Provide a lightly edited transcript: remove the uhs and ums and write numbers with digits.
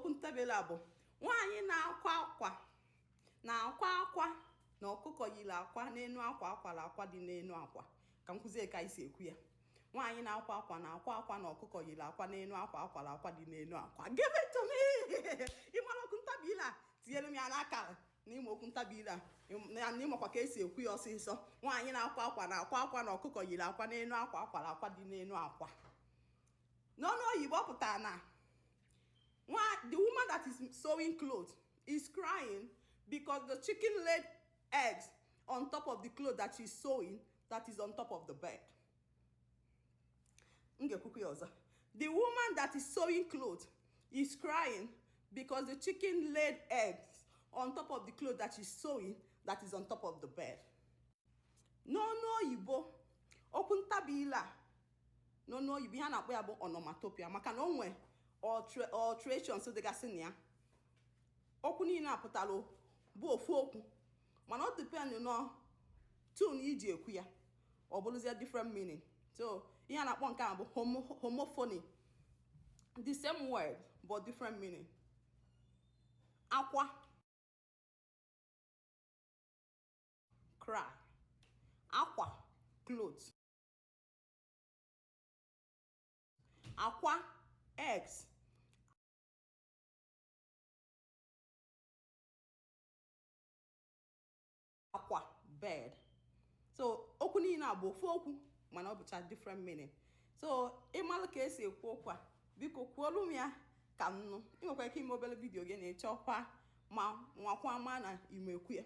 Okwu ntabi ile a bụ nwaanyị na-akwa akwa na-akwa akwa na ọkụkọ yiri akwa n'enu akwa akwara akwa dị n'enu akwa. Ka m kwuzie ka anyị si ekwu ya. Nwaanyị na-akwa akwa na-akwa akwa na ọkụkọ yiri akwa n'enu akwa akwara akwa dị n'enu akwa. Give it to me. Ị mara okwu ntabi ile a, tinyere m ya n'akara na ị ma okwu ntabi ile a na ị makwa ka esi ekwu ya ọsịsọ. Nwaanyị na-akwa akwa na-akwa akwa na ọkụkọ yiri akwa n'enu akwa akwara akwa dị n'enu akwa. N'ọnụ oyibo, ọ pụtara na the woman that is sewing clothes is crying because the chicken laid eggs on top of the cloth that she's sewing that is on top of the bed. M ga-ekwukwa ya ọzọ. The woman that is sewing clothes is crying because the chicken laid eggs on top of the cloth that she's sewing that is on top of the bed. N'ọnụ oyibo, okwu ntabi ile a, n'ọnụ oyibo, ihe a na-akpọ ya bụ onomatopoeia, maka na o nwee alterations dịgasị na ya. Okwu niile a pụtara bụ ofu okwu, mana ọ depend na tone iji ekwu ya, ọ bụrụzie different meaning. So ihe a na-akpọ nke a bụ homophony, the same word but different meaning. Akwa, cry. Akwa, clothes. Akwa, eggs. Akwa, bed. So okwu niile a bụ ofu okwu, mana ọ bụcha different meaning. So ị malụ ka esi ekwu okwu a, biko kwuolu m ya ka m nụ. Ị nwekwa ike ime obere video gị na ịchọkwa ma nwakwa ma na ime ekwu ya.